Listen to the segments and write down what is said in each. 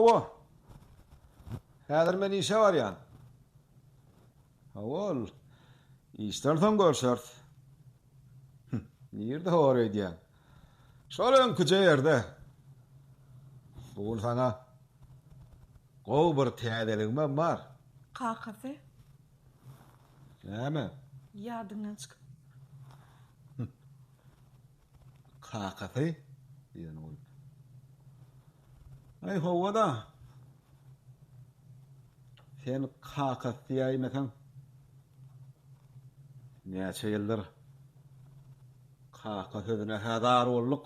Hawa. Häzir men işe barýan. Hawa ol. Işden soň görşeris. Nirde hor öýdýäň? Şol öňküje ýerde. Bu gün saňa gowy bir täzeligimem bar. Kakasy. Näme? Ýadyňdan çykyp. Kakasy diýen bolup. Aý hawa-da. Sen kakasy diýäýmeseň. Näçe ýyldyr kaka sözüne-hä zar bolduk.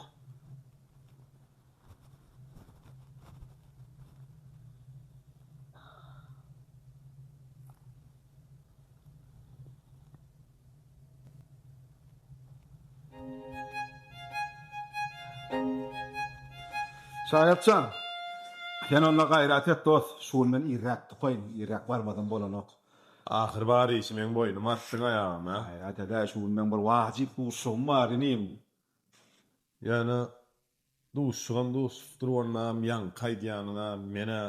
Şaýatjan, sen onda gaýrat et dost, şu gün men irräk tukaýyn, irräk barmasam bolanok. Ahyr bar işi meň boýnuma atdyň aýagym-a. Gaýrat edäý, şu gün meň bir wajyp duşuşygym bar, inim. Ýöne duşuşygam duşuşypdyr onam ýaňky aýdýanyňa men-ä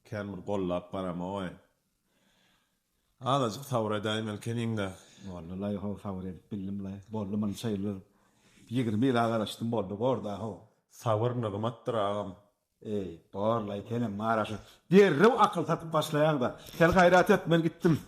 kän bir gollap baramog-aý. Azajyk sabyr edäýmeli ekeniň-dä. Boldy-laý how, sabyr edip bildim-laý. Boldy munça ýyldyr. 20 ýyl-a garaşdym, boldy bor-da how. Sabyr nygmatdyr agam. Eý, bor-laý, senem bar-a şu. Derrew akyl satyp başlaýaň-da. Sen gaýrat et, men gitdim.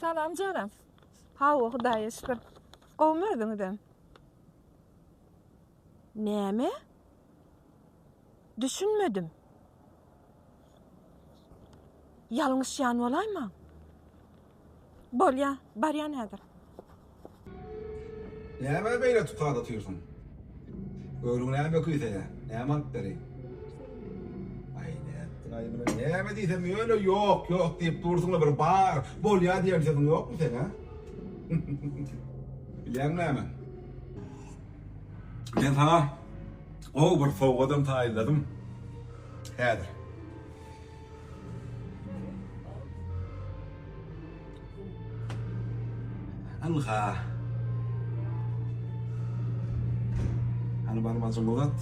Salam jaram. Hawa, Hudaýa şükür. Gowumy özüňizem? Näme? Düşünmedim. Ýalňyşýan bolaýmaň? Bolýa, barýan häzir. Nämä beýle tukat otyrsyň? Göwnüň näme küýseýär? Näme alyp bereýin? Aý, nätdiň-aý muny? Näme diýsem ýöne ýok, ýok diýip dursuň-la bir bar, bolýa diýen sözüň ýokmy seň, a? Bilýäňmi näme? Men saňa gowy bir sowgadam taýynladym. Häzir. Ynha. Hany barmajyňy uzat.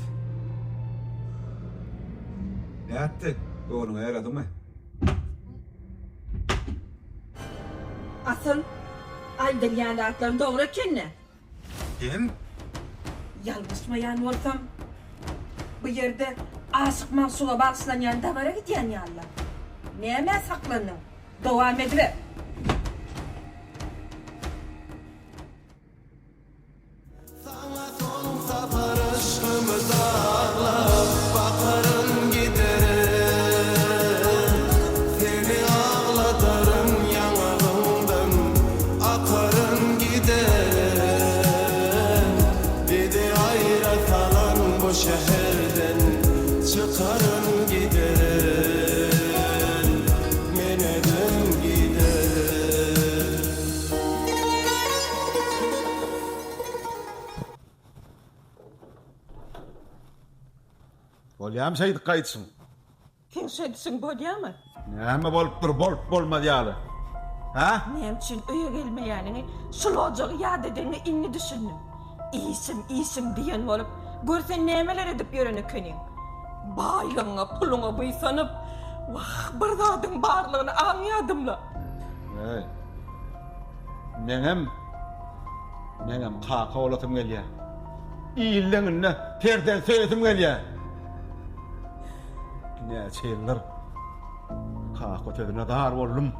Nätdi? Göwnüňe ýaradymy? Asyl, aýdylýan zatlaryň dogry eken-dä. Sen? Ýalňyşmaýan bolsam, bu ýerde aşyk-magşuga bagyşlanýan dabara gidýän ýaly-la. Nämä saklandyň? Dowam ediber! Saňa soň sapar yşgymy daglap bakaryn giderin Seni agladaryn ýaňagyňdan akaryn giderin Bizi aýra salan bu şäherden çykaryn giderin Men özüm giderin. Bolýamy şeýdip gaýdyşyň? Seň şeýdişiň bolýamy? Näme bolupdyr bolup bolmaz ýaly? Hä? Näme üçin öýe gelmeýäniňi, şul ojagy ýat edeniňe indi düşündim. Işim, işim diýen bolup, gör sen nämeler edip ýören ekeniň. Baýlygyňa, puluňa buýsanyp, wah, bir zadyň barlygyny aňýadym-la. Eý. Meňem, meňem kaka bolasym gelýär. Il deňinde perzent söýesim gelýär. Näçe ýyldyr kaka sözüne zar boldum.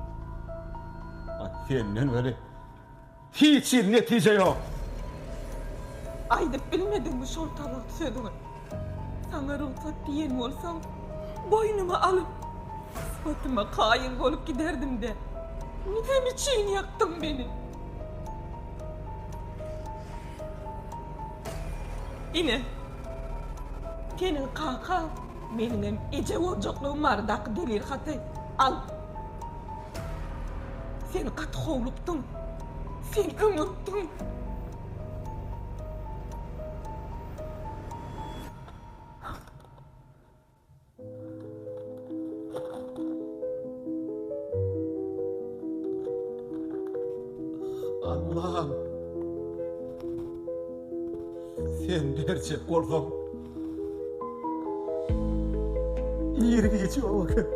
A senden weli hiç hili netije ýok. Aýdyp bilmediňmi şol talagt sözüňi? Saňa rugsat diýen bolsaň, boýnuma alyp, kysmatyma kaýyl bolup giderdim-de. Näme üçin ýakdyň meni? Ine. Seniň kakaň, meniňem eje boljaklygym baradaky delil haty. Al. Sen gaty howlukdyň. Sen öňürtdiň. Allah'ım. Sen berjek bolsaň. Ir geç ýok eken.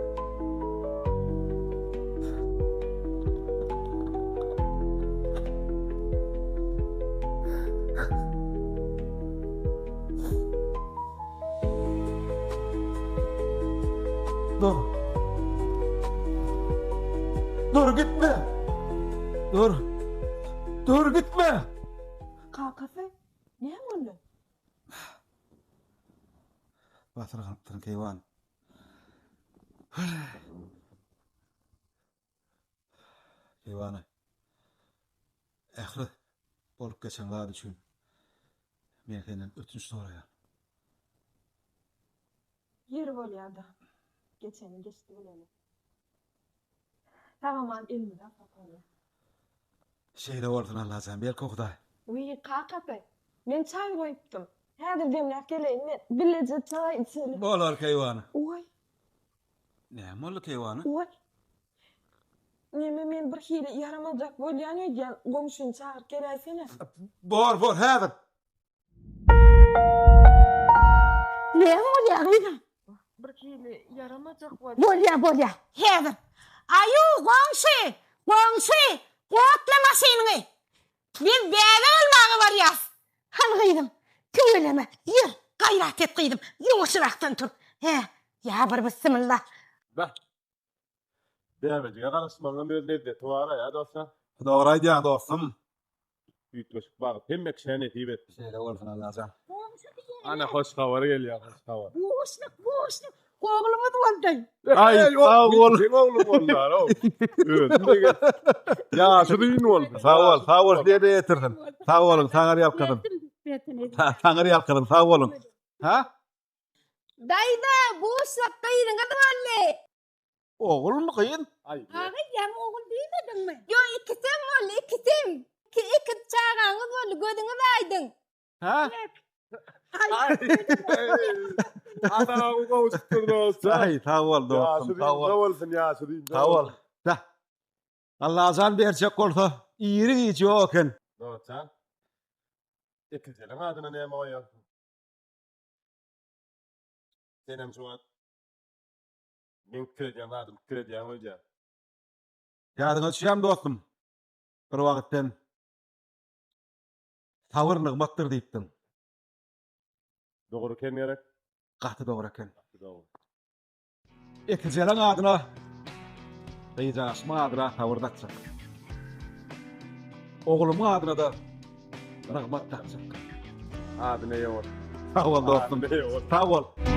Dur. Dur gitme. Dur. Dur gitme. Kakasy, näme boldy? Basyrganypdyryn keýwan. Keýwana. Ähli bolup geçen zat üçin men senden ötünç soraýan. Ýeri bolýada. Geçeni geçdi bileli. Sag-aman elimize alsak bolýa. Şeýle bolsun Allajan belki Hudaý. Wiý kakasy, men çaý goýupdym. Häzir demläp geleýin men. Bileje çaý içeli. Bolar keýwany. Oý. Näme boldy keýwany? Oý. Neme men bir hili ýaramazrak bolýan öýdýän, goňşyny çagyryp geläýsene. Bor, bor, häzir. Näme bolýar gyzym? Bir hili ýaramajak bolýar. Bolýar, bolýar. Häzir. Aýu, goňşy! Goňşy! Otla maşynyňy. Biz bäbek almaga barýas. Hany gyzym, tüweleme, ýör, gaýrat et gyzym, ýuwaşrakdan tur. Hä, ýa bir bissimilla. Beh. Bäbejige garaşmagyňam öz lezzeti bar-a, ýa dostjan? Dogry aýdýaň dostum. Üýtgeşik bagt hemme kişä nesip etsin. Şeýle bolsun Allajan. Goňşy diýeniň. Ana hoş habar gelýär, hoş habar. Buşluk, buşluk. Oglumyz boldy. Aý, sag bol. Seň ogluň boldy, aro. Özüm-de gel. Ýaşy düýn boldy. Sag bol, sag bol, size-de ýetirsin. Sag boluň, Taňry ýalkasyn. Taňry ýalkasyn, sag boluň. Ha? Daýza, buşluk gyzyňyz boldy. Ogulmy gyz? Aga ýaňy ogul diýmediňmi? Ýok, ikisem boldy, ikisem. Iki çagaňyz boldy, gözüňiz aýdyň. Ha? Adamyň gowuşypdyr dost. Aý, sag bol dostum, sag bol. Bolsun, ýaşy dynç. Sag bol. Da. Allajan berjek bolsa, iri giç ýok eken. Dostjan. Ekizjeleň adyna näme goýarsyň? Senem şu wagt meň pikir edýän zadymy pikir edýäň öýdýän. Ýadyňa düşýärmi dostum? Bir wagt sen Sabyr nygmatdyr diýipdiň. Dogry eken gerek? Gaty dogry eken. Gaty dogry. Ekizjeleň adyna Gyjaşymyň adyna sabyr dakjak. Oglumyň adyna-da Nygmat dakjak. Adyna eýe bol. Sag bol dostum. Adyna eýe bol. Sag bol.